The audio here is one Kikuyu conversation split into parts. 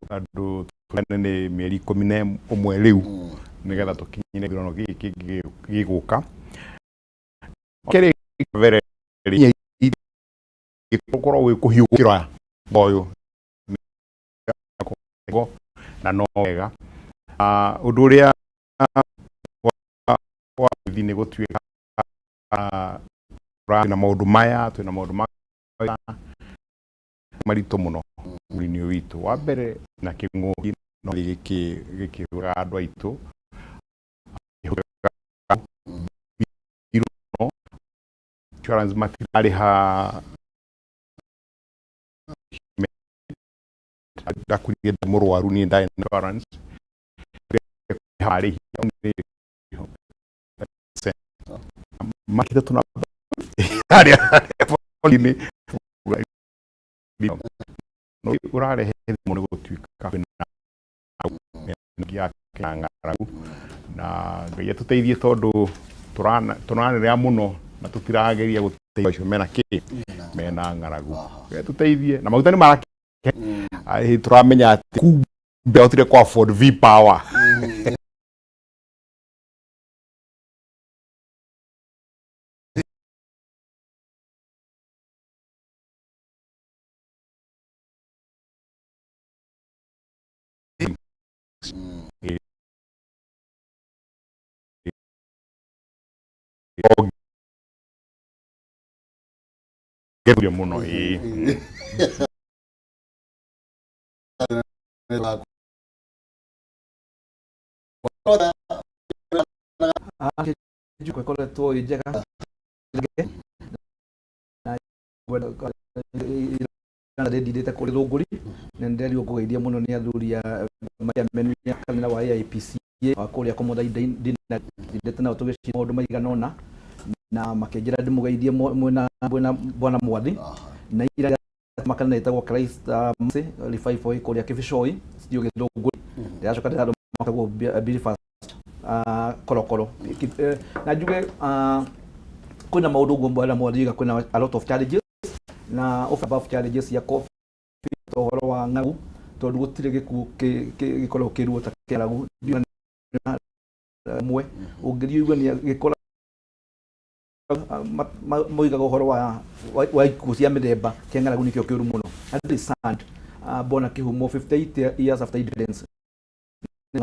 Andũ nĩ mĩeri 11 rĩu nĩgetha tũkinyire gĩthurano gĩkĩ kĩngĩ gĩgũka. Kerĩ mbere gũkorwo gwĩ kũhiũ gũkĩra ũyũ na no wega. Ũndũ ũrĩa wa nĩ gũtuĩka twĩna maũndũ maya, twĩna maũndũ maritũ mũno bũrũri-inĩ ũyũ witũ. Wa mbere na kĩng'ũki no gĩkĩũraga andũ aitũ, insurance matirarĩha, ndakurire ndĩ mũrwaru niĩ ndarĩ na insurance marĩhi makĩte tũna harĩa boriinĩ no ũrarehe mũno nĩ gũtuĩka kwĩna ya ng'aragu, na Ngai atũteithie tondũ tũranĩrĩra mũno na tũtirageria gũteithia acio mena kĩ mena ng'aragu. Ngai atũteithie na maguta nĩ marake tũramenya atĩ kumbe ahotire kwa afford V power. Ongererio mũno ĩĩ. Njuko ĩkoretwo ĩ njega na ndindĩte kũrĩ Thũngũri na nĩnderirwo ngũgeithie mũno nĩ athuri a menu ya kanitha wa AIPCA wa kũrĩa Kũmũthai ndindĩte nao tũgĩcira maũndũ maigana ũna na makĩnjĩra ndĩmũgeithie mwĩna mwĩna bwana Mwathi na ira makanitha ĩtagwo Christ Mercy Revival ĩ kũrĩa Kĩbicoi studio Gĩthũngũri. Ndĩracoka ndĩrathoma tagwo Believers Korokoro. Na njuge kwĩna maũndũ ũguo bwana Mwathi oiga, kwĩna a lot of challenges na over above challenges cia COVID, ũhoro wa ng'aragu, tondũ gũtirĩ gĩkuũ gĩkoragwo kĩ ruo ta kĩa ng'aragu mwe ũngĩthiĩ ũigue nĩ gĩkora moigaga ũhoro wa ikuũ cia mĩthemba, kĩa ng'aragu nĩkĩo kĩũru mũno. And very sad, Bona Kĩhumo 58 years after independence. Nĩ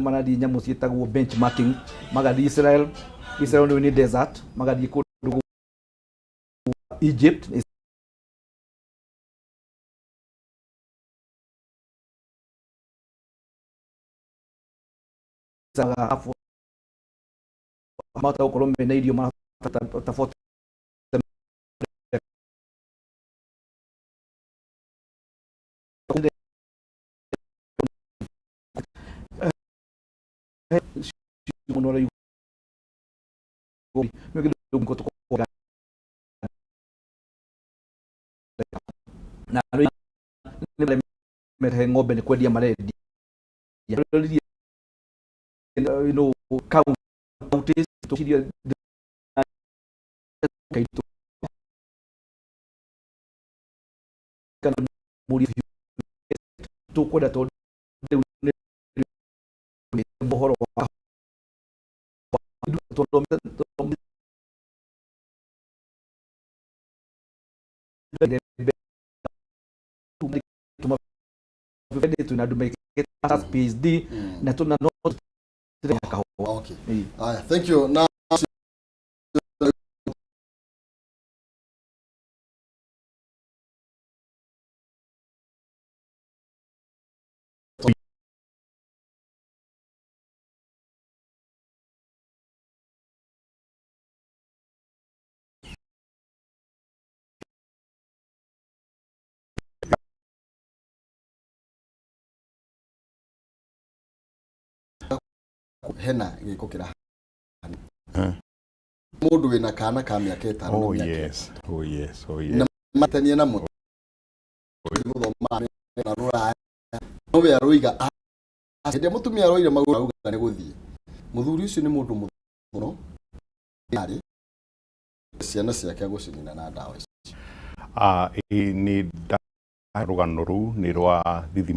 marathiĩ nyamũ ciĩtagwo benchmarking, magathiĩ Israel. Israel nĩ desert, magathiĩ kũndũ Egypt. Mahota gũkorwo mena irio ta 40. Mũno na merehe ng'ombe nĩ kwendia marendia counties tũkwenda tondũ rĩu nĩ ũhoro wa twĩna andũ mekĩte PhD na tũna no kahũa. Okay. Aya, thank you. Na hena gĩko kĩra mũndũ wĩna kana ka mĩaka 5 na Oh mĩaka yes, oh yes, oh yes. Na matania na mũtĩ gũthoma na rũraya no we aroiga hĩndĩ ĩrĩa mũtumia aroire magũrũ, auga nĩ gũthiĩ. Mũthuri ũcio nĩ mũndũ Mũno arĩ ciana ciake gũcinina na ndawa ici. Ah, ĩĩ, nĩ nda rũgano rũu nĩ rwa thithi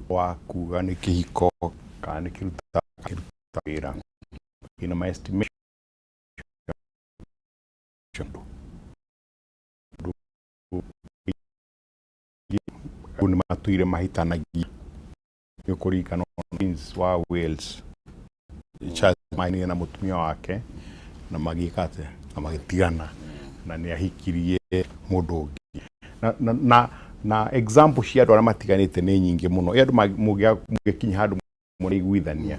wa kuga nĩ kĩhiko kana nĩ kĩruta kĩruta wĩra. In my estimation, andũ nĩ matũire mahĩtanagia. Nĩ ũkũririkana Prince wa Wales Charles mainire na mũtumia wake na magĩka atĩa na magĩtigana na nĩ ahikirie mũndũ ũngĩ na example cia andũ arĩa matiganĩte nĩ nyingĩ mũno. Ĩ andũ mũngĩkinya handũ mũraiguithania,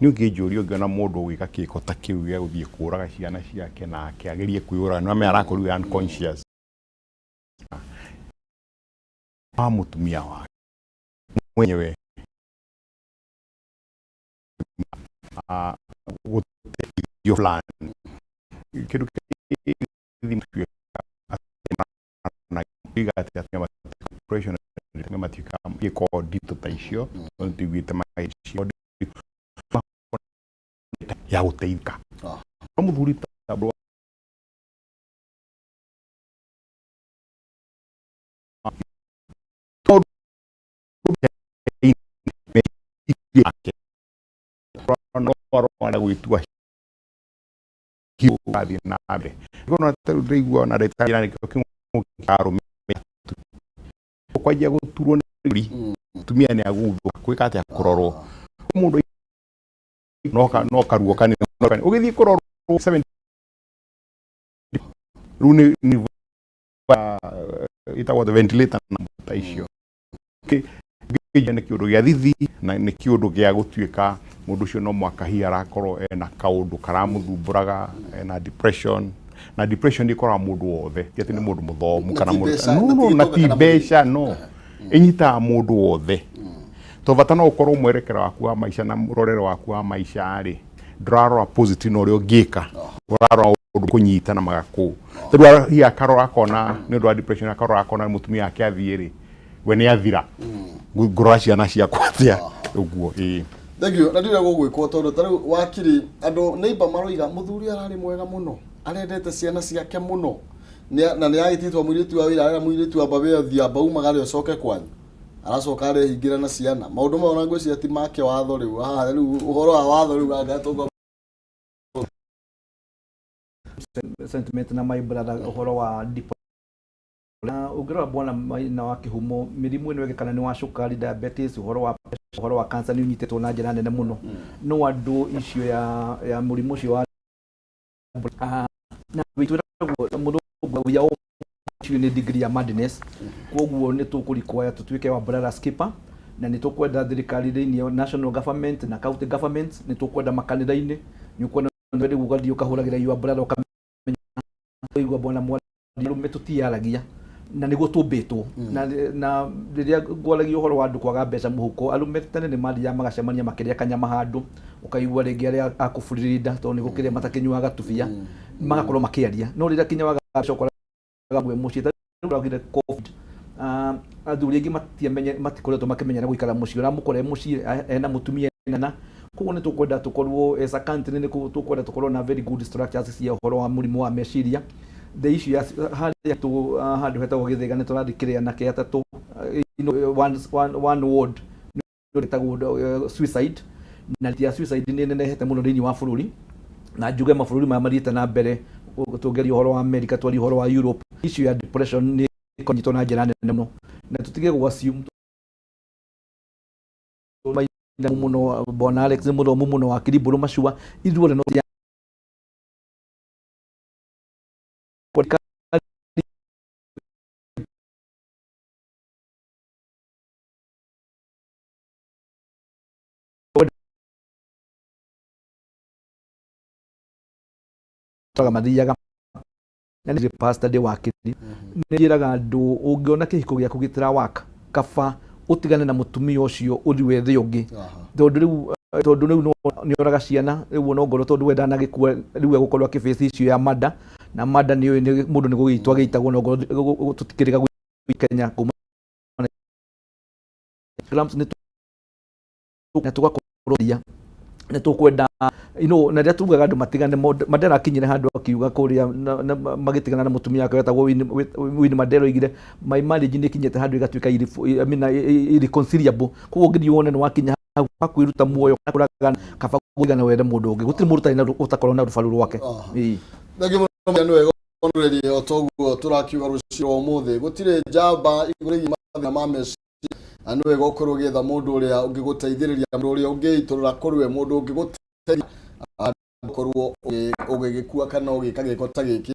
nĩ ũngĩnjũria, ũngĩona mũndũ ũgĩka kĩko ta kĩu gĩa gũthiĩ kũraga ciana ciake nake agerie kwĩyũraga, nĩ wamenya arakorirwo unconscious wa mũtumia wake mwenyewe, gũteithio fulani kĩndũ atĩ depression matuĩka gĩko nditũ ta icio, tondũ tũiguĩte magĩcio ya gũteithĩka. No mũthuri ta tondũ gwĩtua athiĩ na mbere ona rĩu ndĩraigua ona ndagĩtarĩ nĩkĩo kĩng'ũki arũme kwanjia gũturwo nĩ mũtumia nĩ agũthũka gwĩka atĩa kũrorwo mũndũ no karuo kanini ũgĩthiĩ kũrorwo 70 rĩu nĩ ĩtagwo the ventilator na ta icio. Nĩ kĩũndũ gĩa thithi na nĩ kĩũndũ gĩa gũtuĩka mũndũ ũcio no mwaka hihi arakorwo ena kaũndũ karamũthumbũraga, ena depression, na depression ĩkoraga mũndũ wothe, ti atĩ nĩ mũndũ mũthomu kana mũndũ, no, na ti mbeca, no ĩnyitaga mũndũ wothe, to bata no ũkorwo mwerekera waku wa maica na mũrorere waku wa maica rĩ ndũrarora positive na ũrĩa ũngĩka, ũrarora ũndũ kũnyita na magakũ rĩu hihi akarora akona nĩ ũndũ wa depression, akarora akona mũtumia wake athiĩ rĩ, we nĩ athira, ngũrora ciana ciakwa atĩa ũguo, ĩĩ. Thank you. Na ndire gũgwĩkwo tondũ ta rĩu wakiri andũ neighbor maroiga mũthuri ararĩ mwega mũno, arendete ciana ciake mũno, na nĩ agĩtĩtwo mũirĩtu wa wĩra, arera mũirĩtu amba we athiĩ, amba umagare ũcoke kwanyu, aracoka arehingĩra na ciana. Maũndũ maya ona ngwĩciria ti make watho rĩu haha, rĩu ũhoro wa watho rĩu anga tũngwa sentiment na my brother ũhoro wa na ũngĩrora bwana Maina wa Kĩhumo, mĩrimũ ĩno ĩngĩ kana nĩ wa cukari, diabetes, ũhoro wa pressure, ũhoro wa cancer nĩ ũnyitĩtwo na njĩra nene mũno, no andũ icio ya mũrimũ ũcio wa na wĩtwĩragwo mũthũngũ we are all nĩ degree ya madness. Koguo nĩ tũkũrequire tũtuĩke wa brother's keeper, na nĩ tũkwenda thirikari thĩinĩ national government na county government, nĩ tũkwenda makanitha-inĩ, nĩ ũkwenda rĩu ũgathiĩ ũkahũragĩra your brother ũkamenya ũigua bwana mwana arũme tũtiaragia na nĩguo tũmbĩtwo na rĩrĩa ngwaragia ũhoro wa andũ kwaga mbeca mũhuko, arũme tene nĩ mathiaga magacemania makĩrĩa kanyama handũ, ũkaigua rĩngĩ arĩa akũburirinda tondũ nĩ gũkĩrĩa matakĩnyuaga tubia magakorwo makĩaria, no rĩrĩa kinya waga mbeca ũkoraga gwe mũciĩ ta rĩu ũraugire COVID, athuri aingĩ matiamenye matikoretwo makĩmenyera gũikara mũciĩ, ũramũkora e mũciĩ ena mũtumia ena, koguo nĩ tũkwenda tũkorwo as a country, nĩ tũkwenda tũkorwo na very good structures cia ũhoro wa mũrimũ wa meciria. The issue ya harĩa tu handũ hetagwo Gĩthĩga nĩ tũrathikĩrĩria anake atatũ one ward nĩ suicide, na ya suicide nĩ nenehete mũno thĩinĩ wa bũrũri, na njuge mabũrũri maya mathiĩte na mbere, tũngeria ũhoro wa America, twarie ũhoro wa Europe, issue ya depression nĩ ĩkonyitwo na njĩra nene mũno, na tũtige gũ assume mũno. Bwana Alex nĩ mũthomu mũno wa Kirimbũrũ Macua, ithuothe no mathiaga na nĩ pastor ndĩ wakiri, nĩ njĩraga andũ ũngĩona kĩhiko gĩaku gĩtirawaka, kaba ũtigane na mũtumia ũcio ũthiĩ wethe ũngĩ, tondũ rĩu nĩ oraga ciana rĩu ona ongorwo tondũ we ndanagĩkua, rĩu egũkorwo akĩface issue ya murder, na murder nĩ ũĩ nĩ mũndũ nĩ gũgĩitwo agĩitagwo, na ongorwo tũtikĩrĩga Kenya kuma grams nĩ na tũgakorwo Nĩ tũkwenda na rĩrĩa tugaga andũ matigane, Mandela akinyire handũ akiuga kũrĩa magĩtigana na mũtumia wake wetagwo Winnie Mandela, oigire, "My marriage nĩ ĩkinyĩte handũ ĩgatuĩka I mean, irreconcilable." Koguo ũngĩthiĩ wone nĩ wakinya hau hakwĩruta muoyo kana kũragana, kaba gũtigana wende mũndũ ũngĩ. Gũtirĩ mũndũ ũtarĩ na ũtakorwo na rũbaru rwake. Ĩĩ. Thengiũ mũno. Nĩ wega onũrĩrie o toguo tũrakiuga rũciũ rwa ũmũthĩ gũtirĩ njamba igũrũ rĩgiĩ mathĩna ma meciria, na nĩ wega ũkorwo ũgĩetha mũndũ ũrĩa ũngĩgũteithĩrĩria, mũndũ ũrĩa ũngĩitũrũra kũrĩ we, mũndũ ũngĩgũteithia ũkorwo ũgĩgĩkua kana ũgĩka gĩko ta gĩkĩ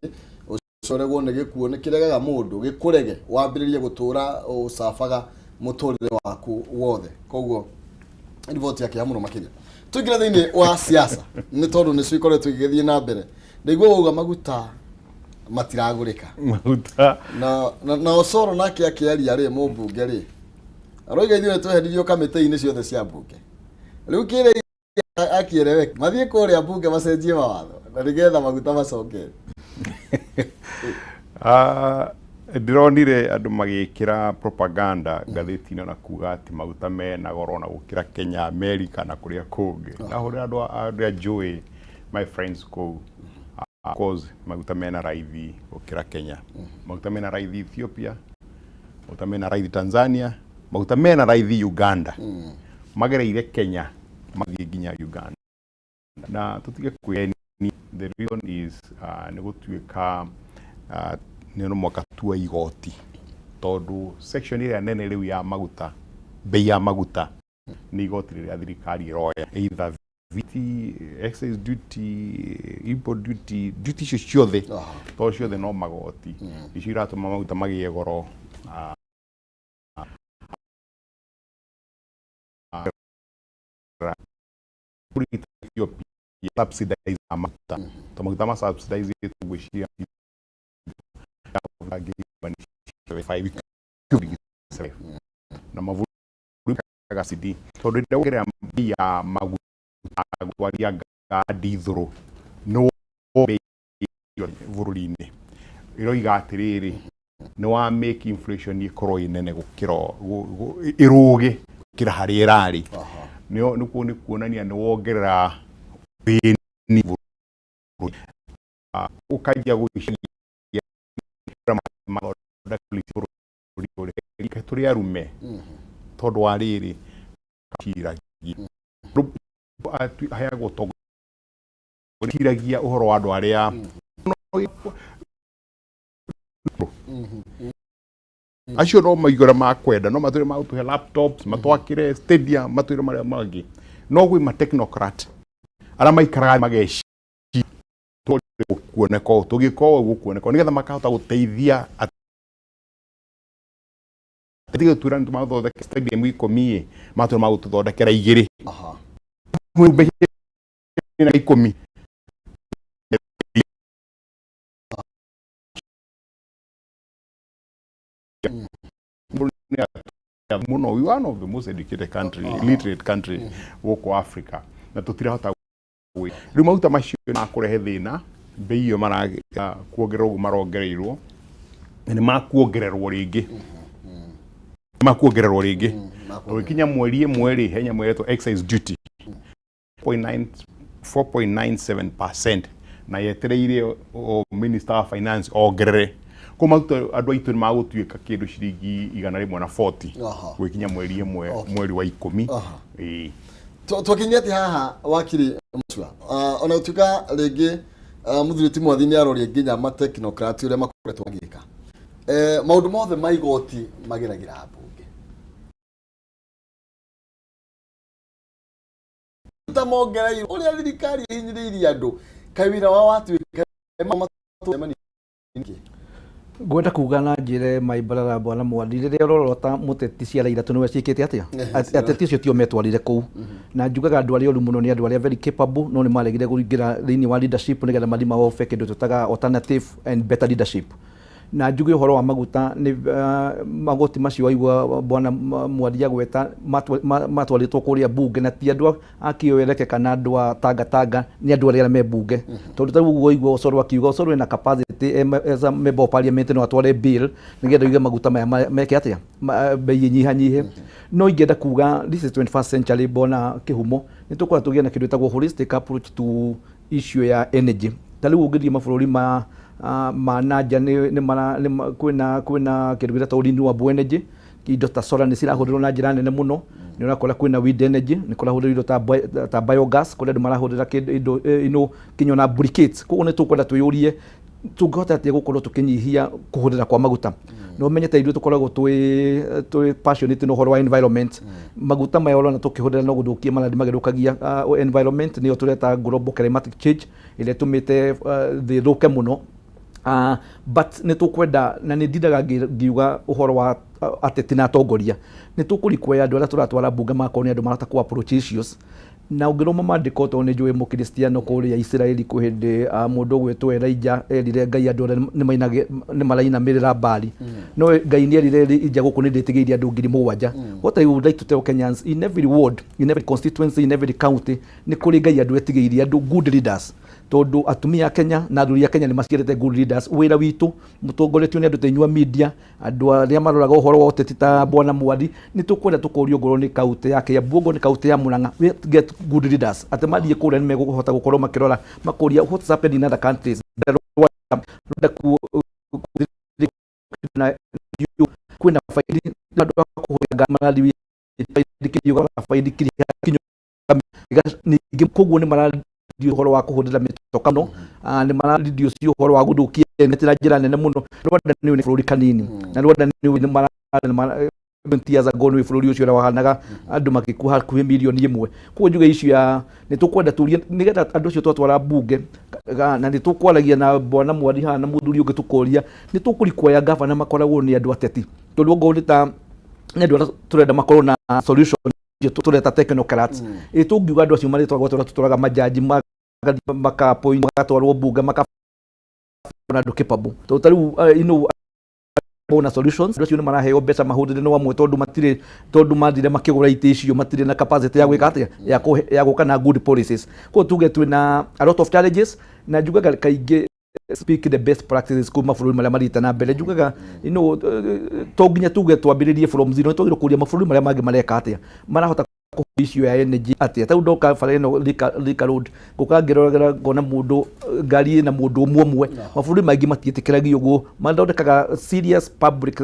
ũcoregwo nĩ gĩkuo. Nĩ kĩregaga mũndũ gĩkũrege wambĩrĩrie gũtũra ũcabaga mũtũrĩre waku wothe. Koguo riboti ya kĩeha mũno makĩria. Tũingĩre thĩinĩ wa siasa nĩ tondũ nĩcio ikoretwo igĩgĩthiĩ na mbere. Ndaigua wauga maguta matiragũrĩka. Maguta. Na Osoro nake akĩaria rĩ, mũmbunge rĩ, aroiga ithuĩ nĩtweheririo kamĩtĩ-inĩ ciothe cia mbunge. Rĩu kĩrĩa akĩereweke mathiĩ kũrĩa mbunge macenjie mawatho na nĩgetha maguta macoke. Ah, ndĩronire andũ magĩkĩra propaganda ngathĩti-inĩ na kuga atĩ maguta mena goro na gũkĩra Kenya, America na kũrĩa kũngĩ. Ndahũrĩra andũ arĩa njũĩ, my friends kũu, of course maguta mena raithi gũkĩra Kenya. Maguta mena raithi Ethiopia, maguta mena raithi Tanzania, maguta mena raithi Uganda. Magereire Kenya mathiĩ nginya Uganda. Na tũtige kwĩhenia, the reason is nĩ gũtuĩka nĩ no mwaka tua igoti, tondũ section ĩrĩa nene rĩu ya maguta, bei ya maguta, nĩ igoti rĩrĩa thirikari ĩroya, either VAT, excise duty, import duty, duty icio ciothe, tondũ ciothe no magoti, icio iratũma maguta magĩe goro. Ethiopia subsidize maguta, to maguta ma subsidize ngwĩciria na mabũrũri CD, tondũ rĩrĩa wongerera bei ya maguta gũtwaria ngari thũrũ nĩ bei bũrũri-inĩ, ĩroiga atĩrĩrĩ, nĩ wa make inflation ĩkorwo ĩ nene gũkĩra ĩrũge gũkĩra harĩa ĩrarĩ. Nĩo nĩkuo nĩ kuonania nĩ wongerera thĩni bũrũri. Ũkanjia gwĩciria mathondeka policy bũrũri ũrĩ tũrĩ arume, tondũ wa rĩrĩ ciragia aheagwo ũtongoria, ciragia ũhoro wa andũ arĩa acio no maigũra makwenda, no matwĩre magũtũhe laptops, matwakĩre stadium, matwĩre marĩa mangĩ, no gwĩ ma technocrat arĩa maikaraga mageci gũkuoneka ũũ, tũgĩka ũũ gũkuoneka ũũ, nĩgetha makahota gũteithia atige twĩra nĩ tũmathondeke stadium 10 ĩ, matwĩra magũtũthondekera 2 mbeca na 10. Mũno, we one of the most educated country, literate country gũkũ Africa, na tũtirahota rĩu maguta macio makũrehe thĩna. Bei ĩyo mara kuongererwo ũguo marongereirwo na nĩ makuongererwo rĩngĩ, nĩ makuongererwo rĩngĩ tũgĩkinya mweri 1 rĩ, he nyamũ ĩretwo excise duty 4.97% na yetereire o minister wa finance ongerere ko maguta. Andũ aitũ nĩ magũtuĩka kĩndũ ciringi 140 gwĩkinya mweri 1, mweri wa 10. Ĩĩ. Twakinyia atĩ haha, wakiri Mutua, ona gũtuĩka rĩngĩ mũthuri ti Mwathi nĩ aroria nginya ma technocrat ũrĩa makoretwo magĩka maũndũ mothe ma igoti mageragĩra mbunge ta mongereirwo ũrĩa thirikari ĩhinyĩrĩirie andũ, kaĩ wĩra wao watuĩka nĩkĩ? Ngwenda kuga na njĩre my brother bwana Mwathi, rĩrĩa ũrorota mũteti ciara ithatũ nĩwe ciĩkĩte atĩa? Ateti acio tio metwarire kũu, na njugaga andũ arĩa oru mũno nĩ andũ arĩa very capable no nĩ maregire kũingĩra thĩinĩ wa leadership nĩgetha mathiĩ maobe kĩndũ twĩtaga alternative and better leadership. Na njuge ũhoro wa maguta nĩ magoti macio waigua bwana Mwaria gweta matwarĩtwo kũrĩa bunge, na ti andũ a Kĩoereke kana andũ a Tangatanga, nĩ andũ arĩa me bunge, tondũ ta rĩu ũguo waigua Osoro akiuga Osoro ena capacity as a member of parliament, no atware bill nĩgetha oige maguta maya meke atĩa, bei ĩnyihanyihe. No ingĩenda kuga this is 21st century, bona kĩhumo nĩ tũkorwo tũgĩe na kĩndũ gĩtagwo holistic approach to issue ya energy. Ta rĩu ũngĩthiĩ mabũrũri ma nanja nĩ mara nĩ kwĩna kĩndũ gĩtagwo renewable energy, indo ta solar nĩ cirahũthĩrwo na njĩra nene mũno. Nĩ ũrakora kwĩna wind energy, nĩ kũrahũthĩrwo indo ta biogas, kũrĩa andũ marahũthĩra kĩndũ indo ino kinya na briquettes. Koguo nĩ tũkwenda twĩyũrie tũngĩhota atĩa gũkorwo tũkĩnyihia kũhũthĩra kwa maguta. No menye ta ithuĩ tũkoragwo twĩ passionate na ũhoro wa environment. Maguta maya ũrona tũkĩhũthĩra no gũthũkia marathiĩ magĩthũkagia environment, nĩyo tũreta global climatic change ĩrĩa ĩtũmĩte thĩ ĩthũke mũno. But nĩ tũkwenda na nĩ ndindaga ngiuga ũhoro wa ateti na atongoria, nĩ tũkũrequire andũ arĩa tũratwara mbunge magakorwo nĩ andũ marahota kũ approach issues. Na ũngĩrũma maandĩko, tondũ nĩ njũĩ mũkristiano, kũrĩa Isiraeli kwĩ hĩndĩ mũndũ ũgwĩtwo Elijah erire Ngai andũ arĩa nĩ marainamĩrĩra Baali, no Ngai nĩ erire Elijah gũkũ nĩ ndĩtigĩirie andũ 7,000. What I would like to tell Kenyans, in every ward, in every constituency, in every county, nĩ kũrĩ Ngai andũ etigĩirie, andũ good leaders, tondũ atumia a Kenya na athuri a Kenya nĩ maciarĩte good leaders. Wĩra witũ mũtongoretio nĩ andũ ta inyuĩ a media, andũ arĩa maroraga ũhoro wa ũteti ta bwana Mwari, nĩ tũkwenda tũkũrio ngorwo nĩ kaunti ya Kiambu, ngorwo nĩ kaunti ya Murang'a, we get good leaders atĩ mathiĩ kũrĩa nĩ megũhota gũkorwo makĩrora makũria what's happening in other countries. Rwanda na kwĩna faidi andũ a kũhũthĩra ngari marathiĩ faidi kiriuga faidi kiria kinyo ningĩ, koguo nĩ mara ũhoro wa kũhũthĩra mĩtoka mũno, nĩ mara reduce ũhoro wa gũthũkia neti na njĩra nene mũno. Rwanda nĩ bũrũri kanini, na Rwanda nĩ mara 20 years ago nĩ bũrũri ũcio ũrĩa wahanaga andũ magĩkua hakuhĩ mirioni 1. Koguo njuge icio ya nĩ tũkwenda tũrie nĩgetha andũ acio twatwara mbunge na nĩ tũkwaragia na bwana Mwari haha na mũthuri ũngĩ, tũkoria nĩ tũkũrequire gavana makoragwo nĩ andũ ateti, tondũ ongorwo nĩ ta nĩ andũ arĩa tũrenda makorwo na solution tũreta technocrats. Ĩ tũngiuga andũ acio marĩtwaragwo tũrĩa tũtwaraga majaji maka appoint magatwarwo bunge maka na andũ capable, tondũ ta rĩu na solutions andũ acio nĩ maraheo mbeca mahũthĩre no amwe, tondũ matirĩ, tondũ mathire makĩgũra itĩ icio, matirĩ na capacity ya gwĩka atĩa, ya gũka na good policies. Koguo tuge twĩna a lot of challenges, na njugaga kaingĩ speak the best practices kuma mabũrũri marĩa mathiĩte na mbere. Njugaga to nginya tuge twambĩrĩrie from zero, nĩ twagĩrĩirwo kũria mabũrũri marĩa mangĩ mareka atĩa, marahota issue ya energy atĩa. Ta rĩu ndoka bara ĩno Thika Road, ngũka ngĩroragĩra ngona mũndũ ngari ĩna mũndũ ũmwe ũmwe. Mabũrũri maingĩ matiĩtĩkĩragia ũguo, mathondekaga serious public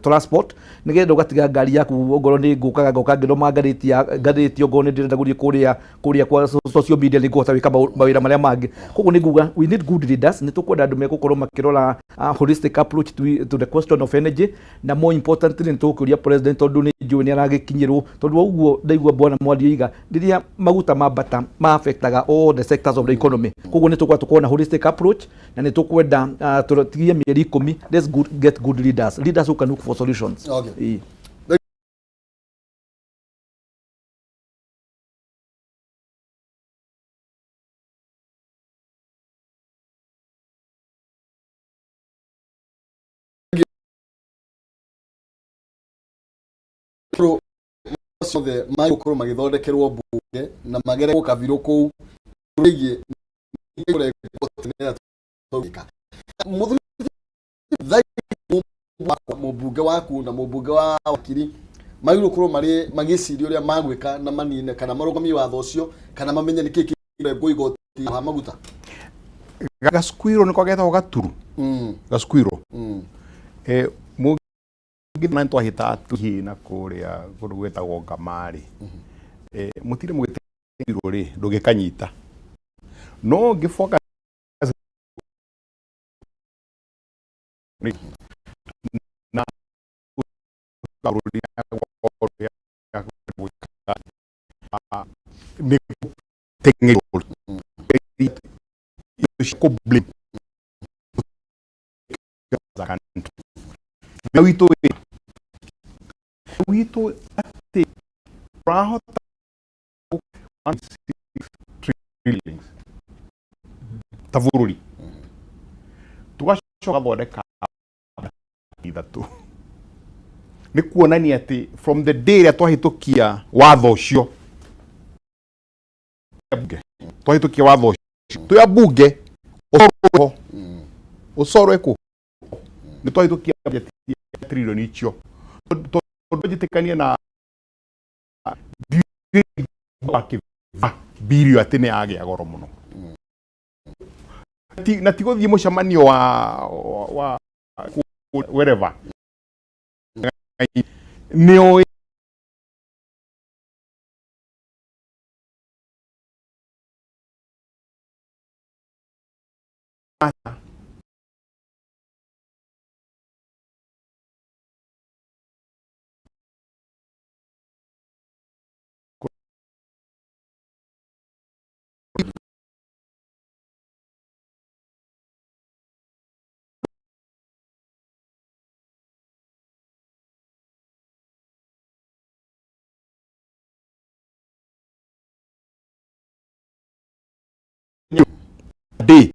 transport nĩgetha ũgatiga ngari yaku. Ongorwo nĩ ngũkaga ngoka ngĩthoma ngathĩti ya ngathĩti, ongorwo nĩ ndĩrenda gũthiĩ kũrĩa kwa social media, nĩ ngũhota gwĩka mawĩra marĩa mangĩ. Koguo nĩ nguga we need good leaders. Nĩ tũkwenda andũ megũkorwo makĩrora holistic approach to the question of energy, na more importantly nĩ tũkũria president, tondũ nĩ njũĩ nĩ aragĩkinyĩrwo, tondũ wa ũguo ndaigua bwana Mwaria oiga rĩrĩa maguta mambata ma affectaga all the sectors of the economy. Koguo nĩ tũkwenda tũkorwo na holistic approach, na nĩ tũkwenda tũtigie mĩeri 10, let's get good leaders, leaders who can look for solutions. Okay. Ĩĩ. Ciothe magũkorwo magĩthondekerwo mbunge na magererwo kabirũ kũu rĩgiĩ. Mũthuri mũmbunge waku na mũmbunge wa wakiri magĩrĩirwo gũkorwo marĩ magĩciria ũrĩa magwĩka na manine kana marũgamie watho ũcio kana mamenye nĩkĩ kĩrengwo igoti wa maguta. Gaskuiro nĩko getagwo gaturu. Gaskuiro. Mũngĩ na twahĩta tuhi na kũrĩa kũndũ gwĩtagwo Ngamarĩ, mũtire mũgĩte rĩ ndũngĩkanyita no ngĩboka na bũrũri nĩ gũteng'erio kũ blame thĩna witũ witũ atĩ ũrahota 1.6 trillions ta bũrũri, tũgacoka thondeka Ithatũ nĩ kuonania atĩ from the day ĩrĩa twahĩtũkia watho ũcio twahĩtũkia watho ũcio twĩ ambunge ũcoro ũcoro ĩkũ nĩ twahĩtũkia bajeti ya trilioni icio tondũ njĩtĩkanie na birio atĩ nĩ yagĩa goro mũno. Na ti gũthiĩ mũcemanio wa wherever nĩ ũĩ day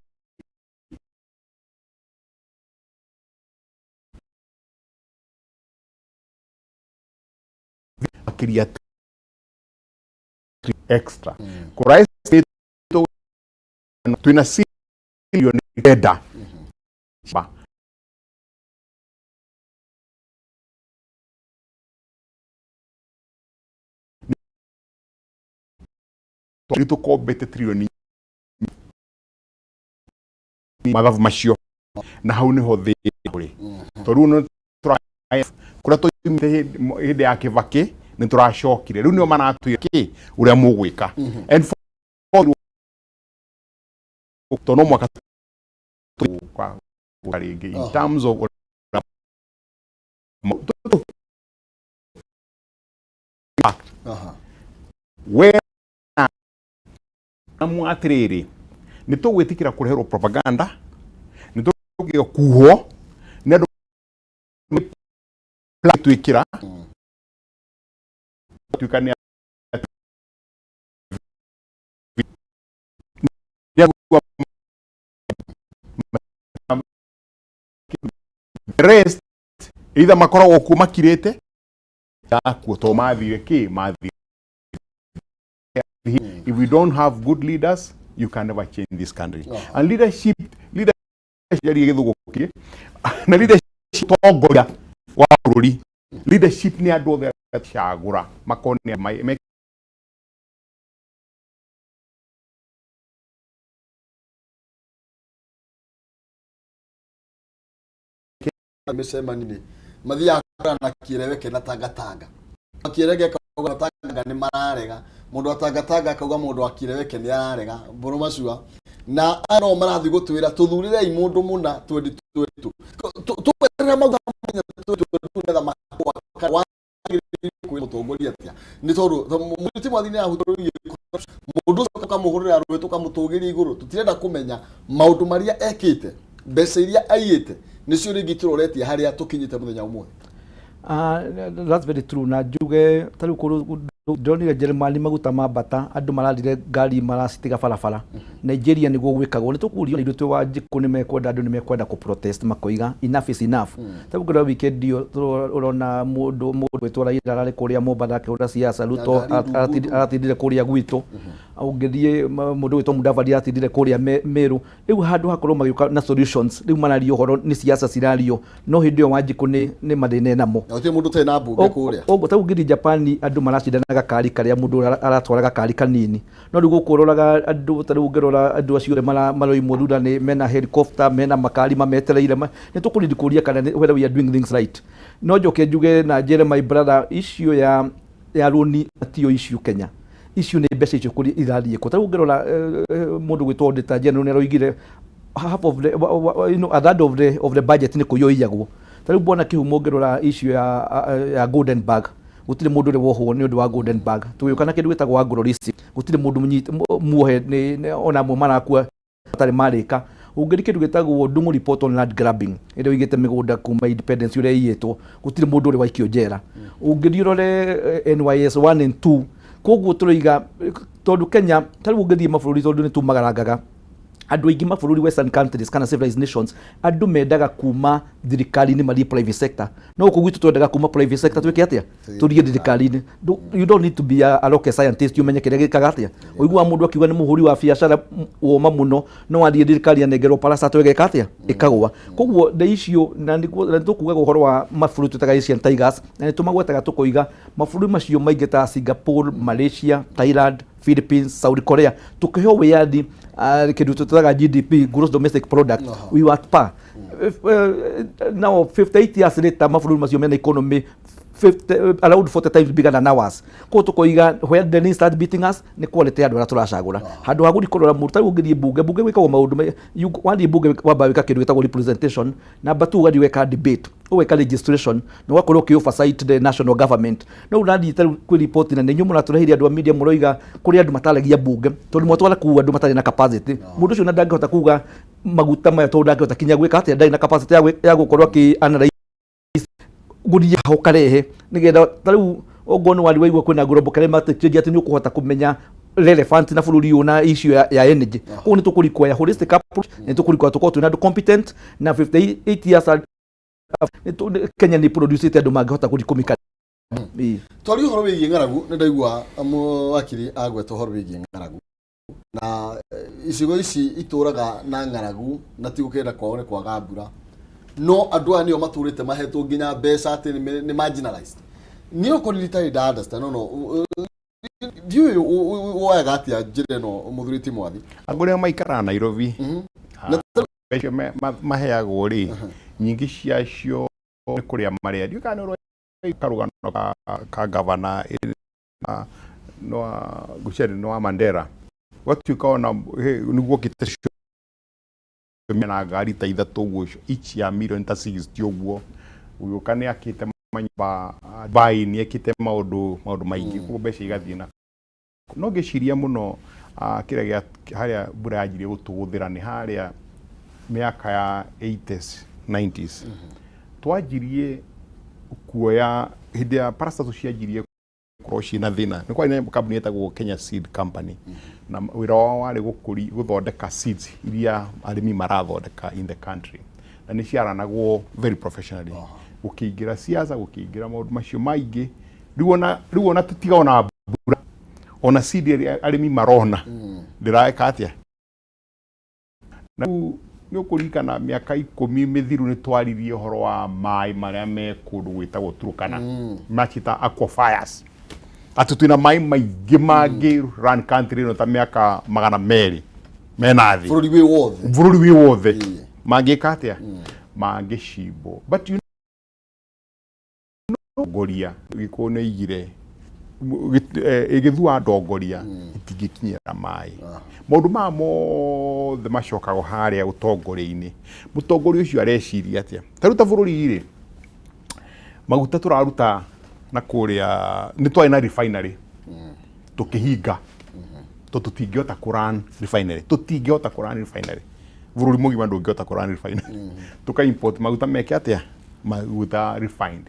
makĩria extra kũra twĩna bilioni kenda ba nĩ tũkombete trilioni mathabu macio na hau niho thĩna ũrĩ tondũ rĩu nĩ kũrĩa tũimĩte hĩndĩ ya Kĩbakĩ nĩ tũracokire rĩu nĩo maratwĩra kĩ ũrĩa mũgwĩka and for tondũ no mwaka tũgũka rĩngĩ in terms of we amu atĩrĩrĩ nĩ tũgwĩtĩkĩra kũreherwo propaganda nĩ tũgĩo kuhwo nĩ andũ twĩkĩra tuĩka nĩ the rest either makoragwo kuo makirĩte akuo to mathire kĩ mathire. If we don't have good leaders, you can never change this country. And leadership jarie gĩthũgũ kĩ na leadership tongoria wa bũrũri leadership nĩ andũ othe cagũra makorwo nĩ mĩcemanio mathiaga kũrora na kĩereweke na tangatanga kĩereweke akauga tanga nĩ mararega mũndũ wa tangatanga akauga mũndũ wa kĩereweke nĩ ararega mbũrũ macua na aya no marathiĩ gũtwĩra tũthurĩrei mũndũ mũna 2022 tũgweterera maguta manya 2022 nĩgetha makwa wagĩrĩire kwĩra mũtongoria atĩa nĩ tondũ mũti mwathi nĩ ahutũrĩrie mũndũ ũcio tũkamũhũrĩra rũĩ tũkamũtũgĩria igũrũ tũtirenda kũmenya maũndũ marĩa ekĩte mbeca iria aiyĩte nĩcio rĩngĩ tũroretie harĩa tũkinyĩte mũthenya ũmũthĩ. That's very true na njuge ta rĩu kũndũ ndĩronire Jeremani maguta mambata andũ marathire ngari maracitiga barabara. Nigeria nĩguo gwĩkagwo nĩ tũkũrio ithuĩ twĩ Wanjikũ nĩ mekwenda andũ nĩ mekwenda kũ protest makoiga enough is enough. Ta rĩu ũngĩrora weekend ĩyo ũrona mũndũ mũndũ gwĩtwo Raila ararĩ kũrĩa Mombatha akĩhũra siasa Ruto Na ngari ndungu. Aratindire kũrĩa gwitũ ũngĩthiĩ mũndũ gwĩtwo Mudavadi aratindire kũrĩa Meru rĩu handũ hakorwo magĩũka na solutions rĩu mararia ũhoro nĩ siasa cirario no hĩndĩ ĩyo Wanjikũ nĩ mathĩna enamo. Na gũtirĩ mũndũ ũtarĩ na mbunge kũrĩa. Ũguo ta ũngĩthiĩ Japan andũ maracindana gakari karĩa mũndũ aratwara gakari kanini no rĩu gũkũ ũroraga andũ ta rĩu ũngĩrora andũ acio othe maroimwo thutha nĩ mena helicopter mena makari mametereire nĩ tũkũrindi kũria kana whether we are doing things right. No njoke njuge na njĩre my brother issue ya rũni tiyo issue Kenya icio nĩ mbeca icio kũrĩa irathiĩ kũ ta rĩu ũngĩrora mũndũ gwĩtwo Auditor General nĩ aroigire half of the you know, a third of the budget nĩ kũiywo iyagwo. Ta rĩu bwana Kĩhumo ũngĩrora issue ya Golden Bag gũtirĩ mũndũ ũrĩ wohwo nĩ ũndũ wa Golden Bag tũgĩũka na kĩndũ gĩtagwo Anglo Leasing gũtirĩ mũndũ muohe ona amwe marakua matarĩ marĩka ũngĩri kĩndũ gĩtagwo Ndung'u report on land grabbing ĩrĩa ũigĩte mĩgũnda kuma independence ũrĩa ĩiyĩtwo gũtirĩ mũndũ ũrĩ waikio njera ũngĩthiĩ ũrore NYS 1 and 2 koguo tũroiga tondũ Kenya ta rĩu ũngĩthiĩ mabũrũri tondũ nĩ tumagarangaga Andũ aingĩ mabũrũri, western countries kana civilized nations, andũ mendaga kuma thirikari-inĩ mathiĩ private sector, no gũkũ gwitũ twendaga kuma private sector twĩke atĩa? Tũthiĩ thirikari-inĩ. You don't need to be a rocket scientist umenye kĩrĩa gĩkaga atĩa. Ũiguaga mũndũ akiuga nĩ mũhũri wa biacara woma mũno, no athiĩ thirikari anengerwo parastatal ĩgeka atĩa? Ĩkagũa. Koguo the issue na nĩguo na nĩtũkugaga ũhoro wa mabũrũri twĩtaga Asian Tigers, na nĩtũmagwetaga tũkoiga mabũrũri macio maingĩ ta Singapore, Malaysia, Thailand, Philippines, South Korea, tukiheo wĩyathi, kĩndũ tũtaga GDP, gross domestic product, we were at par. Now 58 years later, mabũrũri macio mena economy 50, around 40 times bigger than ours. Koguo tukoiga where the need start beating us nĩ quality ya andũ arĩa tũracagũra handũ ha gũthiĩ kũrora mũndũ. Tarĩu ũngĩthiĩ bunge, bunge gwĩkagwo maũndũ wathiĩ bunge wamba wĩka kĩndũ gĩtagwo representation, number two ũgathiĩ weka debate, ũgeka legislation na ũgakorwo ũkĩ oversight the national government. No ũrathiĩ tarĩu kwĩ report na nĩ inyuĩ mũratũreheire andũ a media, mũroiga kũrĩ andũ mataragia bunge tondũ mwatwara kũu andũ matarĩ na capacity. Mũndũ ũcio na ndangĩhota kuga maguta maya tondũ ndangĩhota kinya gwĩka atĩa, ndarĩ na capacity ya gũkorwo akĩ analyze gũthiĩ ho karehe nĩgetha tarĩu okorwo nĩ wari waigua kwĩna global climate change atĩ nĩ ũkũhota kũmenya relevant na bũrũri ũyũ na issue ya energy. Koguo nĩ tũkũrequire holistic approach, nĩ tũkũrequire tũkorwo twĩna andũ competent na 58 years Kenya nĩ producĩte andũ mangĩhota gũthiĩ kũmika. Ĩĩ. Twari ũhoro wĩgiĩ ng'aragu, nĩ ndaigua wakiri agweta ũhoro wĩgiĩ ng'aragu na icigo ici itũraga na ng'aragu na ti gũkenda kwao nĩ kwaga mbura, no andũ aya nĩo matũrĩte mahetwo nginya mbeca atĩ nĩ marginalized. Niĩ okorwo nditarĩ nda understand, no ndiũĩ woyaga atĩa njĩra ĩno, mũthuri ti Mwathi. Andũ arĩa maikaraga Nairobi, Na mbeca maheagwo rĩ, nyingĩ ciacio nĩ kũrĩa marĩa. Ndiũĩ kana nĩ ũroĩ karũgano ka gavana no ngwĩciria nĩ wa Mandera, gwatuĩka ona nĩguo okĩte na ngari ta ithatũ ũguo, each ya milioni ta 60 ũguo, gũgĩũka nĩ akĩte manyũmba Dubai, nĩ ekĩte maũndũ maingĩ, koguo mbeca igathiĩ na no ngĩciria mũno. Kĩrĩa gĩa harĩa mbura yanjirie gũtũgũthĩra nĩ harĩa mĩaka ya 80s, 90s, twanjirie kuoya hĩndĩ ya parastatal cianjirie gũkorwo ciĩna thĩna. Nĩ kwarĩ na kambuni yetagwo Kenya Seed Company na wĩra wao warĩ gũkũri gũthondeka seeds iria arĩmi marathondeka in the country, na nĩ ciaranagwo very professionally. Gũkĩingĩra siasa, gũkĩingĩra maũndũ macio maingĩ, rĩu ona tũtiga ona mbura, ona seed ĩrĩa arĩmi marona ndĩraeka atĩa. Na rĩu nĩ ũkũririkana mĩaka 10 mĩthiru nĩ twaririe ũhoro wa maĩ marĩa me kũndũ gwĩtagwo Turkana, macita aquifers, atĩ twĩna maĩ maingĩ mangĩ run country ĩno ta mĩaka 200 mena thĩ. Bũrũri wĩ wothe. Bũrũri wĩ wothe. Mangĩka atĩa? Mangĩcimbwo. But you know, ndongoria gĩkũyũ nĩ aigire ĩgĩthua ndongoria itingĩkinyĩra maĩ. Maũndũ maya mothe macokago harĩa ũtongoria-inĩ. Mũtongoria ũcio areciria atĩa? Ta rĩu ta bũrũri rĩ, maguta tũraruta na kũrĩa, nĩ twarĩ na refinery tũkĩhinga tondũ tũtingĩhota kũ run refinery, tũtingĩhota kũ run refinery, bũrũri mũgima ndũngĩhota kũ run refinery. Tũka import maguta meke atĩa? Maguta refined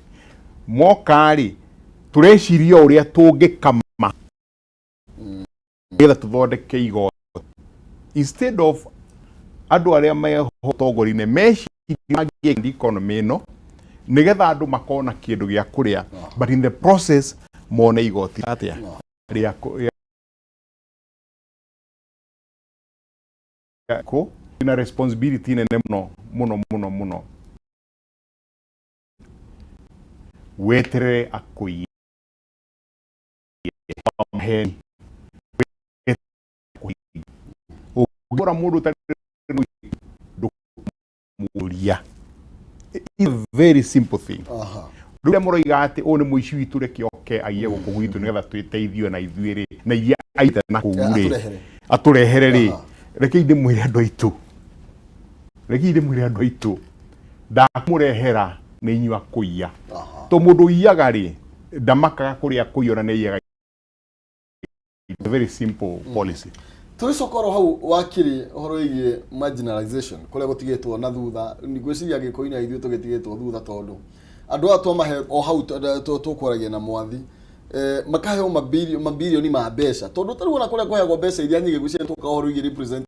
moka rĩ, tũreciria o ũrĩa tũngĩkama nĩgetha tũthondeke igoti instead of andũ arĩa meho ũtongoria-inĩ meciria mangĩ economy ĩno nĩgetha andũ makorwo na kĩndũ gĩa kũrĩa, but in the process mone igoti atĩa rĩa kũ na responsibility nene mũno mũno mũno mũno. Weterere akũiye maheni, ũngĩkora mũndũ ũtarĩ ndũkũmũria. It's a very simple thing. Rĩrĩa mũroiga atĩ ũyũ nĩ mũici witũ, reke oke aiye gũkũ gwitũ nĩgetha twĩteithio na ithuĩ rĩ, na iria aite na kũu rĩ, atũrehere. Atũrehere rĩ, rekei ndĩmwĩre andũ aitũ, rekei ndĩmwĩre andũ aitũ, ndakũmũrehera nĩ inyuĩ akũiya. To mũndũ ũiyaga rĩ, ndamakaga kũrĩa kũiya, ona nĩ aiyaga. It's a very simple policy. Tũgĩcoka oro hau, wakiri, ũhoro wĩgiĩ marginalization kũrĩa gũtigĩtwo na thutha, ngwĩciria gĩkũyũ-inĩ ithuĩ tũgĩtigĩtwo thutha tondũ andũ aya twamahe o hau tũkwaragia na Mwathi, makaheo mabilioni ma mbeca tondũ tarĩu ona kũrĩa kũheagwo mbeca iria nyingĩ, ngwĩciria tũka ũhoro wĩgiĩ represent.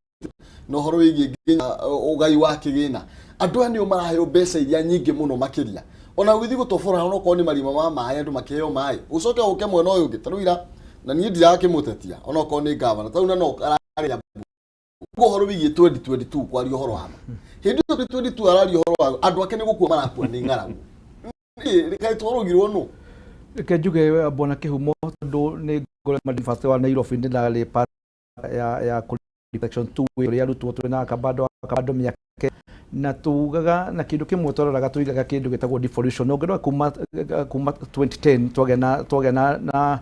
Na ũhoro wĩgiĩ nginya ũgai wa kĩgĩna, andũ aya nĩo maraheo mbeca iria nyingĩ mũno makĩria. Ona ũgĩthiĩ gũtobora, onokorwo nĩ marima ma maĩ, andũ makĩheo maĩ. Ũcoke ũke mwena ũyũ ũngĩ, tarĩu ira, na niĩ ndirakĩmũtetia onokorwo nĩ gavana, tarĩu na no ararĩa ũhoro wĩgiĩ 2022. Kwaria ũhoro wa ma, hĩndĩ ĩyo 2022 araria ũhoro wa andũ ake nĩ gũkua marakua nĩ ng'aragu. Rĩkaĩ twarũgirwo nũ? Reke njuge, bwana Kĩhumo, tondũ nĩ ngoragwo University wa Nairobi, nĩ ndarĩ part ya section 2 ũrĩa arutwo twĩ na Kabando, Kabando mĩake, na tugaga na kĩndũ kĩmwe twaroraga, tuigaga kĩndũ gĩtagwo devolution. Ũngĩrora kuma 2010 twagĩa na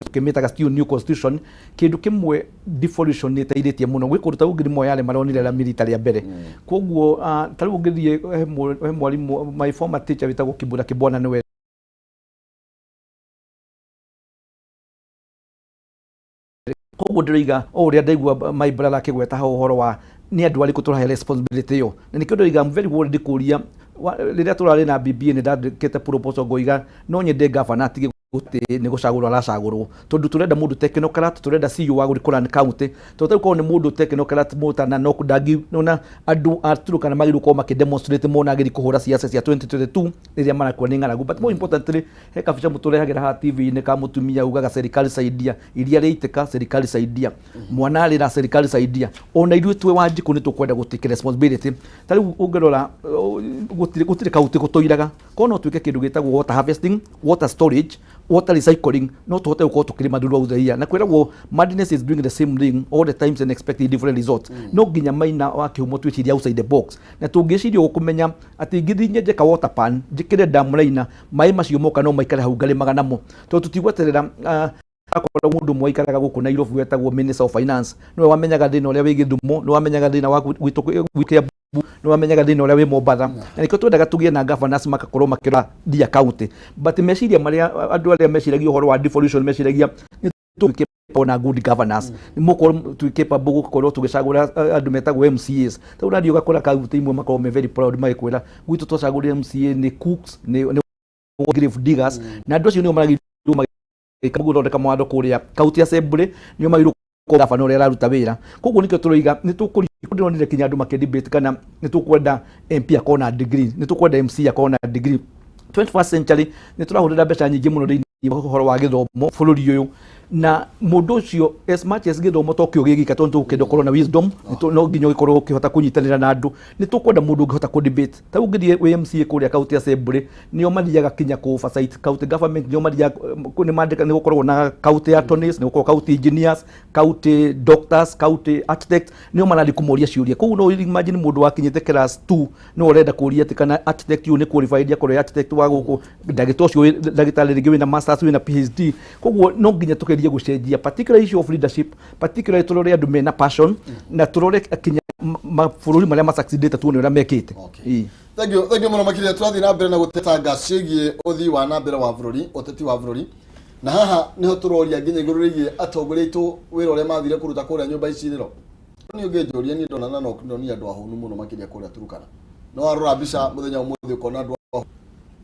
tũkĩmĩtaga still new constitution, kĩndũ kĩmwe devolution nĩ ĩteithĩtie mũno gwĩ kũndũ ta ũngĩ Moyale maronire ramiri rita rĩa mbere. Koguo ta rĩu ũngĩthiĩ he mwarimũ, my former teacher wĩtagwo Kibura Kibwana, nĩwe koguo ndĩroiga o ũrĩa ndaigua my brother akĩgweta hau ũhoro wa nĩ andũ arĩkũ tũrahe responsibility ĩyo, na nĩkĩo ndĩroiga I'm very worried kũria rĩrĩa tũrarĩ na BBA, nĩ ndandĩkĩte proposal ngoiga no nyende gavana atige gũtĩ nĩ gũcagũrwo aracagũrwo, tondũ tũrenda mũndũ technocrat, tũrenda CEO wa gũkũran county, tondũ tarĩu korwo nĩ mũndũ technocrat mũtana no ndangi nona andũ a Turkana magĩrĩirwo gũkorwo makĩ demonstrate mona agĩrĩirwo kũhũra siasa cia 2022 rĩrĩa marakua nĩ ng'aragu. But more importantly, he kabica mũtũrehagĩra haha TV-inĩ ka mũtumia ugaga "Serikali saidia", iria rĩitĩka, "Serikali saidia", mwana arĩra, "Serikali saidia". Ona ithuĩ twĩ Wanjikũ nĩ tũkwenda gũtake responsibility. Ta rĩu ũngĩrora, gũtirĩ kaunti gũtũiraga, korwo no twĩke kĩndũ gĩtagwo water harvesting, water storage, water recycling, no tũhote gũkorwo tũkĩrĩma throughout the year. Na kwĩragwo madness is doing the same thing all the times and expecting different results. No nginya maina wa Kĩhumo twĩcirie outside the box, na tũngĩciria ũguo kũmenya atĩ ingĩthiĩ nyenje ka water pan, njĩkĩre dam liner, maĩ macio moka no maikare hau ngarĩmaga namo, tondũ tũtigweterera. Akorwo mũndũ ũmwe waikaraga gũkũ Nairobi wetagwo Minister of Finance, nĩwe wamenyaga thĩna ũrĩa wĩ Gĩthumo, nĩwe wamenyaga thĩna wa gwitũ Kiambu, nĩwe wamenyaga thĩna ũrĩa wĩ Mombatha. Na nĩkĩo twendaga tũgĩe na governors makakorwo makĩrora dia county. But meciria marĩa andũ arĩa meciragia ũhoro wa devolution meciragia nĩ tũgĩ na good governance, nĩ mũkorwo twĩ capable gũkorwo tũgĩcagũra andũ metagwo MCAs. Ta ũrathiĩ ũgakora kaunti imwe makorwo me very proud magĩkwĩra gwitũ twacagũrire MCA nĩ cooks, nĩ grave diggers, na andũ acio nĩo maragĩrĩirwo magĩka gũthondeka mawatho kũrĩa county assembly, nĩo magĩrĩirwo gavana ũrĩa araruta wĩra. Koguo nĩkĩo tũroiga nĩ tũkũri ndĩronire kinya andũ makĩ debate kana nĩ tũkwenda MP akorwo na degree, nĩ tũkwenda MC akorwo na degree. 21st century nĩ tũrahũthĩra mbeca nyingĩ mũno thĩinĩ wa ũhoro wa gĩthomo bũrũri ũyũ, na mũndũ ũcio, as much as gĩthomo to kĩo gĩgika, tondũ tũkĩenda ũkorwo na wisdom, no nginya ũgĩkorwo ũkĩhota kũnyitanĩra na andũ. Nĩ tũkwenda mũndũ ũngĩhota kũ debate. Ta rĩu ũngĩthiĩ wĩ MCA kũrĩa county assembly, nĩo mathiaga kinya kũ oversight county government, nĩo mathiaga nĩ mandĩka, nĩ gũkoragwo na county attorneys, nĩ gũkoragwo county engineers, county doctors, county architects, nĩo marathiĩ kũmoria ciũria. Koguo no imagine mũndũ wakinyĩte class 2 no ũrenda kũria atĩ kana architect ũyũ nĩ qualified akorwo ĩ architect wa gũkũ, ndagĩtarĩ ũcio ndagĩtarĩ rĩngĩ wĩna masters, wĩna PhD. Koguo no nginya tũgerie gũcenjia, particular issue of leadership, particularly tũrore andũ mena passion na tũrore kinya mabũrũri marĩa masucceedĩte, tuone ũrĩa mekĩte. Okay. Ĩĩ. Thank you, thank you mũno makĩria. Tũrathiĩ na mbere na gũtetanga ciĩgiĩ ũthii wa na mbere wa bũrũri, ũteti wa bũrũri, na haha nĩho tũroria nginya igũrũ rĩgiĩ atongoria aitũ, wĩra ũrĩa mathire kũruta kũrĩa nyũmba icirĩro. Niĩ ũngĩnjũria, niĩ ndona na no ndonire andũ ahũnu mũno makĩria kũrĩa Turukana. No warora mbica mũthenya ũmũthĩ ũkona andũ ahũnu.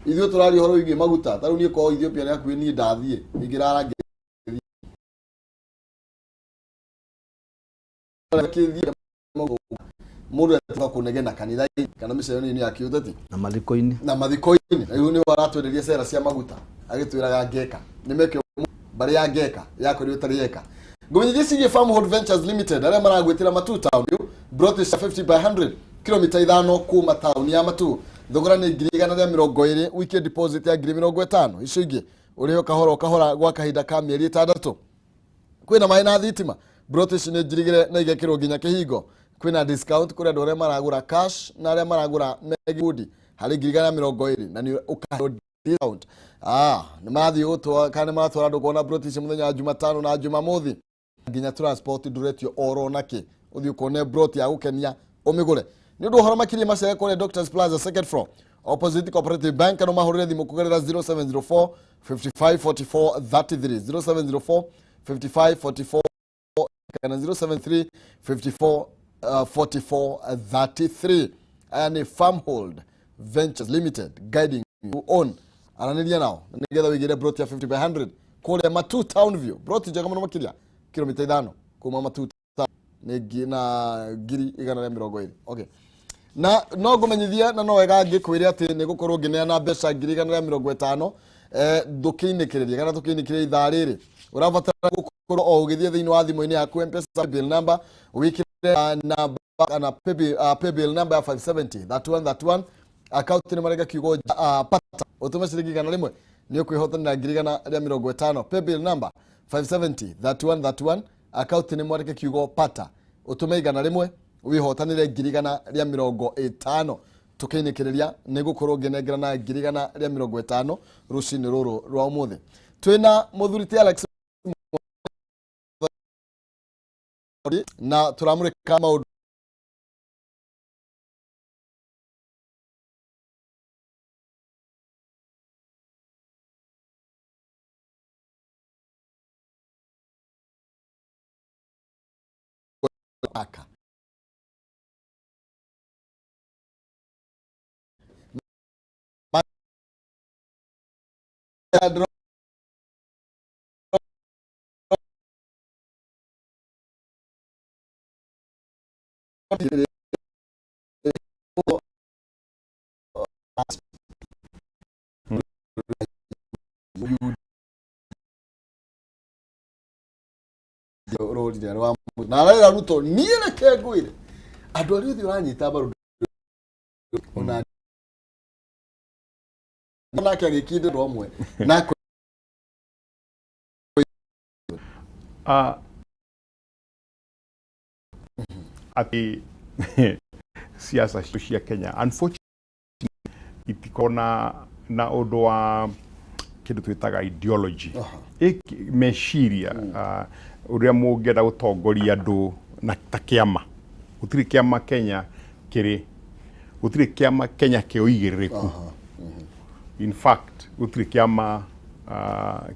Ithuĩ tũraria ũhoro wĩgiĩ maguta. Ta rĩu niĩ korwo Ethiopia nĩ hakuhĩ niĩ ndathiĩ ingĩrara ngĩthiĩ mũndũ atuĩka kũnegena kanitha-inĩ kana mĩcemanio-inĩ ya kĩũteti na mathiko-inĩ. Na mathiko-inĩ. Rĩu nĩ aratwenderia cera cia maguta agĩtwĩraga ngeka nĩ meke mbarĩ ya ngeka yakorirwo ĩtarĩ eka. Ngũmenyithie ciĩgiĩ Farmhold Ventures Limited, arĩa maragwĩtĩra Matu Town broti cia 50 by 100, kilomita 5 kuma taũni ya Matu. Thogora nĩ 120,000, weekend deposit ya 50,000, icio ingĩ ũrĩho kahora o kahora gwa kahinda ka mĩeri 6. Kwĩna maĩ na thitima. Broti ici nĩ njirigĩre na igekĩrwo nginya kĩhingo. Kwĩna discount kũrĩ andũ arĩa maragũra cash na arĩa maragũra megikundi harĩ 120,000, na nĩ ũkaheo discount. Nĩ marathiĩ gũtwara kana nĩ maratwara andũ kuona broti ici mũthenya wa Jumatano na Jumamothi, nginya transport ndũretio oro nakĩ, ũthiĩ ũkone broti ya gũkenia ũmĩgũre. Nĩ ũndũ ũhoro makĩria, macere kũrĩa Doctors Plaza, second floor, opposite Cooperative Bank, kana mahũrĩre thimũ kũgerera 0704 55 44 33, 0704 55 44 kana 073 54 44 33. Aya nĩ Farmhold Ventures Limited guiding you on. Aranĩria nao nĩgetha wĩigĩre broti ya 50 by 100 kũrĩa Matu Town View, broti njega mũno makĩria, kilomita 5 kuma Matu Town. Nĩ na 120,000. Okay, na no ngũmenyithie na no wega ngĩkwĩre atĩ nĩ gũkorwo ngĩneana mbeca 150,000 ndũkĩinĩkĩrĩrie kana tũkĩinĩkĩrĩria ithaa rĩrĩ. Ũrabatara gũkorwo o ũgĩthiĩ thĩinĩ wa thimũ-inĩ yaku M-Pesa bill number, wĩkĩre namba kana paybill number ya 570 31 31, account nĩ marega kiugo pata, ũtũme ciringi 100, nĩ ũkwĩhotanĩra 150,000. Paybill number 570 31 31, account nĩ mwandĩke kiugo pata, ũtũme 100, wĩhotanĩre 150,000. Tũkĩinĩkĩrĩria nĩ gũkorwo ngĩnengerana 150,000 rũcinĩ rũrũ rwa ũmũthĩ. Twĩna mũthuri ti Alex na tũramũrĩka maũndũ aka rũrire rwa na arera Ruto. Niĩ reke ngwĩre, andũ arĩa othe ũranyita mbaru ona nake agĩkindĩrwo amwe na Atĩ siasa cia Kenya unfortunately itikoragwo na ũndũ wa kĩndũ twĩtaga ideology. Meciria ũrĩa mũngĩenda gũtongoria andũ na ta kĩama. Gũtirĩ kĩama Kenya kĩrĩ, gũtirĩ kĩama Kenya kĩa ũigĩrĩrĩku. In fact, gũtirĩ kĩama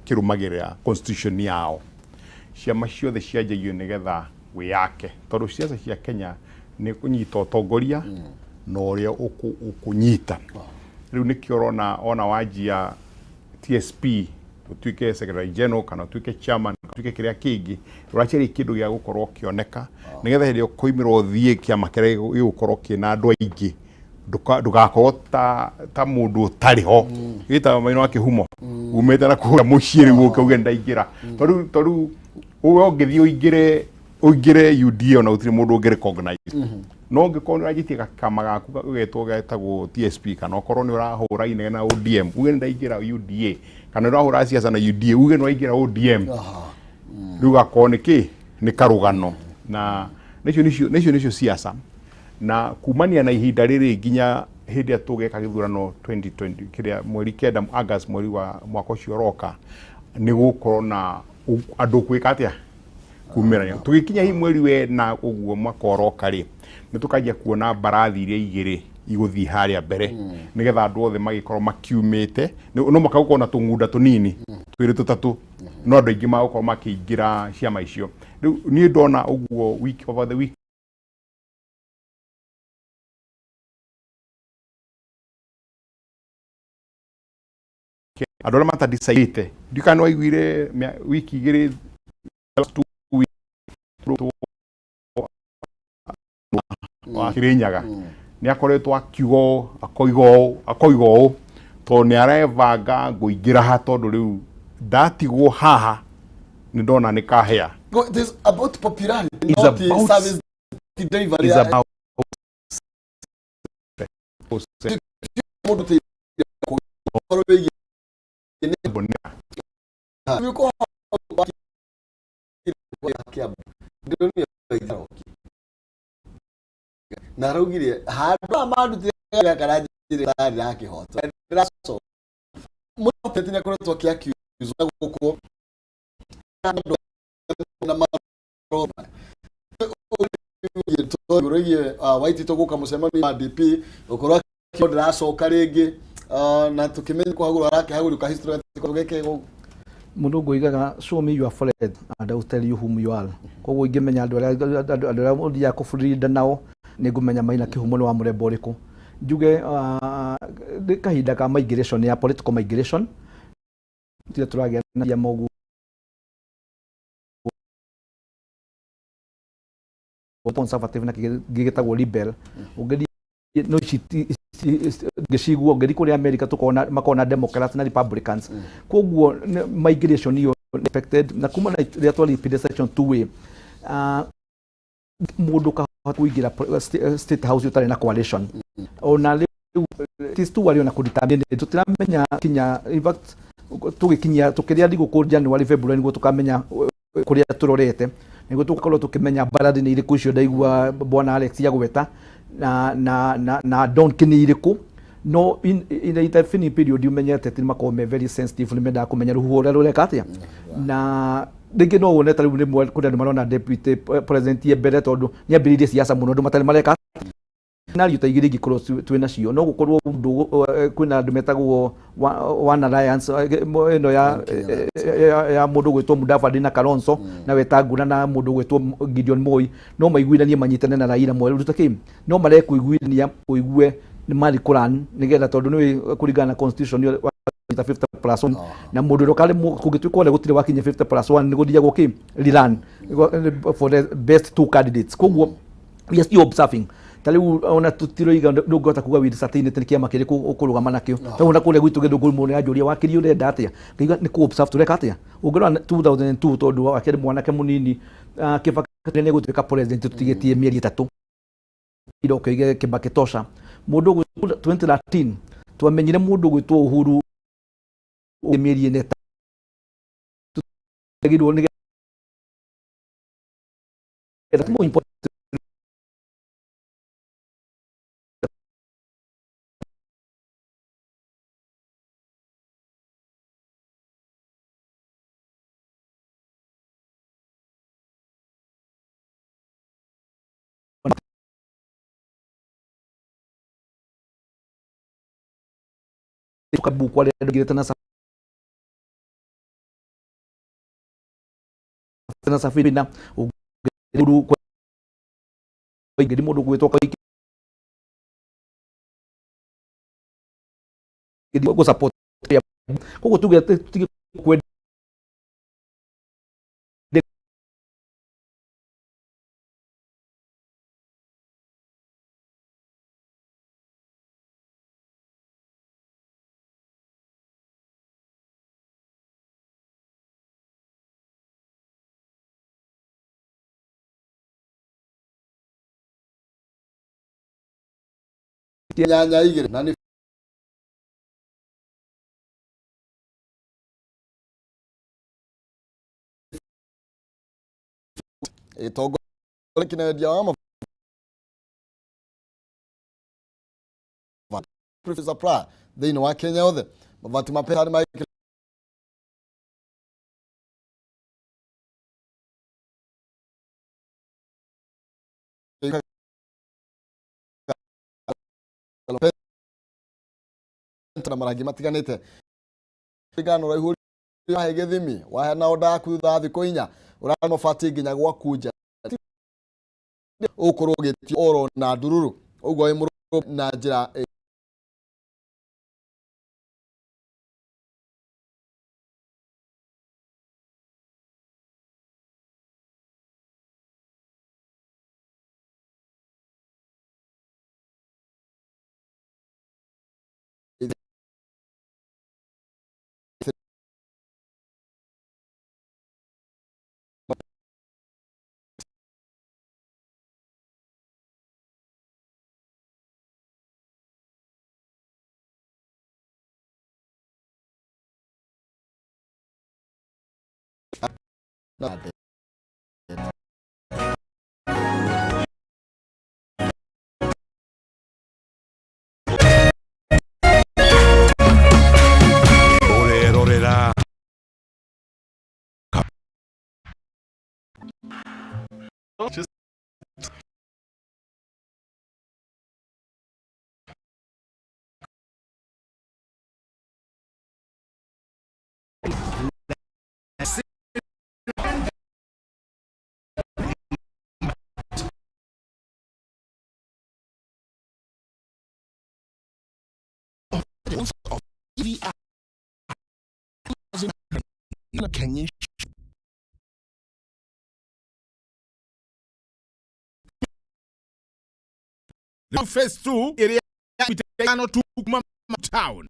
kĩrũmagĩrĩra constitution yao. Ciama ciothe cianjagio nĩgetha wĩyake, tondũ ciaca cia Kenya nĩ kũnyita ũtongoria na ũrĩa ũkũnyita. Rĩu nĩkĩo ũrona ona wanjia TSP, ũtuĩke secretary general kana ũtuĩke chairman kana ũtuĩke kĩrĩa kĩngĩ, ũracaria kĩndũ gĩa gũkorwo kĩoneka nĩgetha hĩndĩ ĩrĩa ũkoimĩra ũthiĩ kĩama kĩrĩa gĩgũkorwo kĩna andũ aingĩ, ndũgakorwo ta mũndũ ũtarĩ ho gĩtagwo maina wa kĩhumo umĩte na kũrĩa mũciĩ. Rĩu ũke uge ndaingĩra, tondũ we ũngĩthiĩ ũingĩre UDA, ona gũtirĩ mũndũ ũngĩ recognize. No ũngĩkorwo nĩ ũranjĩtie gakama gaku ũgetwo getagwo TSP, kana ũkorwo nĩ ũrahũra inegene na ODM, uge nĩ ndaingĩra UDA, kana nĩ ũrahũra siasa na UDA, uge nĩ waingĩra ODM, rĩu gakorwo nĩ kĩ nĩ karũgano. Na nĩcio siasa. Na kumania na ihinda rĩrĩ nginya hĩndĩ ĩrĩa tũgeka gĩthurano 2020 kĩrĩa mweri 9 August, mweri wa mwaka ũcio ũroka, nĩ gũkorwo na andũ gwĩka atĩa kumĩrania. Tũgĩkinya hihi mweri wena ũguo mwaka ũroka rĩ, nĩ tũkanjia kuona mbarathi iria igĩrĩ igũthiĩ harĩa mbere, nĩgetha andũ othe magĩkorwo makiumĩte. No mũhaka gũkorwo na tũng'unda tũnini twĩrĩ tũtatũ, no andũ aingĩ magũkorwo makĩingĩra ciama icio. Rĩu niĩ ndona ũguo week over the week andũ arĩa matadicaidĩte. Ndiũĩ kana nĩwaiguire wiki 2, last 2 weeks, wa Kirinyaga nĩ akoretwo akiuga ũũ, akoiga ũũ, akoiga ũũ, tondũ nĩ arebanga ngũingĩra ha, tondũ rĩu ndatigwo haha nĩ ndona nĩ kahĩa. It is about popularity, It's not about service delivery. Is about Mũndũ teithia ũhoro wĩgiĩ Nĩũkorwo Kĩambu. Ndĩronire Nairobi. Na araugire handũ haha mandutire gaka na njĩra ĩtarĩ ya kĩhoto. Ndĩracoka. Mũteti nĩakoretwo akĩ-accuse na gũkũ andũ na marũa igũrũ rĩgiĩ Waititũ gũka mũcemanio wa DP, gũkorwo akĩo ndĩracoka rĩngĩ, na tũkĩmenya kũhagũrwo arakĩhagũrio ka history gĩke gũkũ. Mũndũ ngũigaga, "Show me your friend and I will tell you whom you are." Koguo ingĩmenya andũ arĩa ũthiaga kũburinda nao, nĩ ngũmenya maina kĩhumo nĩ wa mũremba ũrĩkũ. Njuge nĩ kahinda ka migration ya political migration tire tũragĩa na ciama ũguo. Conservative na kĩngĩ gĩtagwo Liberal. Ũngĩthiĩ no ici ngĩcigua ũngĩthiĩ kũrĩa America tũkona makona Democrats na Republicans. Koguo migration iyo expected na kuma na rĩrĩa twaripire section 2A, mũndũ kahota kũingĩra State House ũtarĩ na coalition. Ona rĩu it is too early ona kũdetermine, tũtiramenya kinya. In fact, tũgĩkinyia tũkĩrĩa thigũkũ January, February nĩguo tũkamenya kũrĩa tũrorete, nĩguo tũgakorwo tũkĩmenya mbarathi nĩ irĩkũ icio ndaigua bwana Alex agweta na donkey nĩ irĩkũ. No in the intervening period, umenye ateti nĩ makoragwo me very sensitive, nĩ mendaga kũmenya rũhuho ũrĩa rũreka atĩa. Na rĩngĩ no wone ta rĩu rĩmwe kũrĩ andũ marona deputy president ye mbere tondũ nĩ ambĩrĩirie siasa mũno, andũ matarĩ mareka scenario ta igĩrĩ ingĩkorwo twĩ nacio. No gũkorwo ũndũ kwĩna andũ metagwo One Alliance, ĩno ya mũndũ gwĩtwo Mudavadi na Kalonzo na Wetangula na mũndũ gwĩtwo Gideon Moi, no maiguithanie manyitane na Raila mwerute kĩ no marekũiguithania ũigue nĩ marĩ kũran nĩgetha tondũ nĩ kũringana na constitution ĩyo wa 50 plus 1 na mũndũ ũrĩa ũkaremwo kũngĩtuĩka ũrĩa gũtirĩ wakinya 50 plus 1 nĩ gũthiagwo kĩ rerun for the best two candidates. Koguo we are still observing. Ta rĩu ona tũtiroiga ndũngĩhota kuga with certainty nĩ kĩama kĩrĩkũ ũkũrũgama nakĩo. Ta ona kũrĩa gwitũ Gĩthũngũri mũndũ nĩanjũria, "Wakiri, ũrenda atĩa?" Ngaiga nĩ kũ observe tũreka atĩa. Ũngĩrora 2002, tondũ wakĩrĩ mwanake mũnini, Kibaki nĩ gũtuĩka president tũtigĩtie mĩeri 3 iroke ige Kibaki tosha. Mũndũ ũgwĩtwo 2013 twamenyire mũndũ ũgwĩtwo Uhuru mĩeri 4 tũtigĩrwo nĩ getha more important. Tukabukwa rĩa ndũngĩrĩte na safina Uhuru kwa mũndũ gwĩtwo gũ support. Koguo tuge tutige kwenda. Nyanya igĩrĩ na nĩ ĩtongoria kina wendia wa mabati supply thĩinĩ wa Kenya yothe. Mabati mapesa nĩ maĩkĩrĩtwo na marangi matiganĩte kũringana na ũraihu ũrĩa wahe gĩthimi wahe na oda yaku thutha wa thikũ 4 ũrarĩ mabati nginya gwaku nja ũgũkorwo ũgĩtio oro na ndururu ũguo wĩ mũrũ na njĩra. Na Ũrerorera Just Kenyan. Rĩu phase 2 ĩrĩa mita ithano tu kuma town.